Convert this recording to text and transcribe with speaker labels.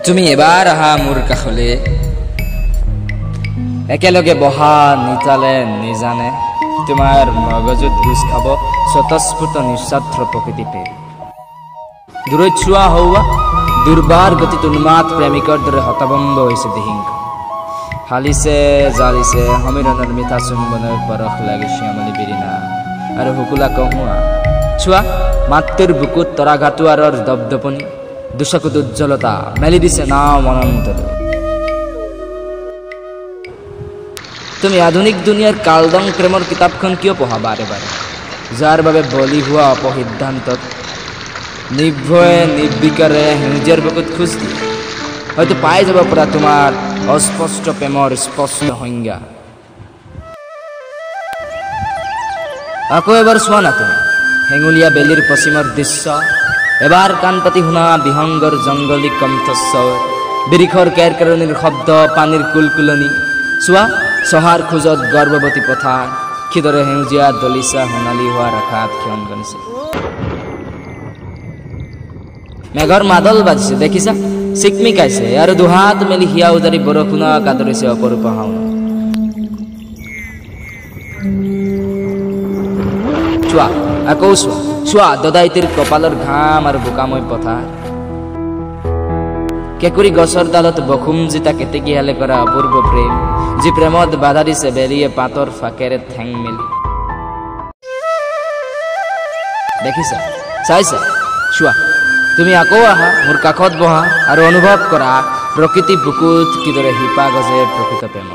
Speaker 1: তুমি এবাৰ আহা মোৰ কাষলৈ, একেলগে বহা নিতালে নিজানে তোমাৰ মগজুত গোচ খাব স্বতঃস্ফূৰ্ত নিস্বাৰ্থ প্ৰকৃতি প্ৰেম। দূৰৈত চোৱা হৌৱা দুৰ্বাৰ গতিত উন্মাদ প্ৰেমিকৰ দৰে হতভম্ব হৈছে দিহিংখন। হালিছে জালিছে সমীৰণৰ মিঠা চুম্বনৰ পৰশ লাগে শ্যামলী বিৰিণা আৰু শুকুলা কহুৱা। চোৱা মাতৃৰ বুকুত তৰাঘাটোৱাৰৰ দপদপনি, দুচকুত উজ্জ্বলতা মেলি দিছে নাম অনন্তলৈ। তুমি আধুনিক দুনিয়াৰ কালদং প্ৰেমৰ কিতাপখন কিয় পঢ়া বাৰে বাৰে, যাৰ বাবে বলি হোৱা অপসিদ্ধান্তত নিৰ্ভয়ে নিৰ্বিকাৰে সেউজীয়াৰ বুকুত খোজ দিয়ে, হয়তো পাই যাব পৰা তোমাৰ অস্পষ্ট প্ৰেমৰ স্পষ্ট সংজ্ঞা। আকৌ এবাৰ চোৱা না তুমি হেঙুলীয়া বেলিৰ পশ্চিমৰ দৃশ্য, এবাৰ কাণ পাতি শুনা বিহংগৰ জংগলী কণ্ঠস্বৰ, বিৰিখৰ কেৰকেৰণিৰ শব্দ, পানীৰ কুলকুলনি। চোৱা চহাৰ খোজত গৰ্ভৱতী পথাৰ কিদৰে সেউজীয়া দলিচা সোণালী হোৱা ৰেখাত ক্ষণ গণিছে। মেঘৰ মাদল বাজিছে দেখিছা, চিকমিকাইছে আৰু দুহাত মেলি হিয়া উজাৰি বৰষুণক আদৰিছে অপৰূপ হাওন। চোৱা আকৌ চোৱা, চোৱা দদাইটিৰ কপালৰ ঘাম আৰু বোকাময় পথাৰ, কেঁকুৰি গছৰ ডালত বসুম জিতা কেতেকীহালে কৰা অপূৰ্ব প্ৰেম, যি প্ৰেমত বাধা দিছে বেলিয়ে পাতৰ ফাকেৰে ঠেং মেলি। দেখিছা, চাইছা, চোৱা তুমি আকৌ আহা মোৰ কাষত বহা আৰু অনুভৱ কৰা প্ৰকৃতি বুকুত কিদৰে শিপা গজে প্ৰকৃত প্ৰেম।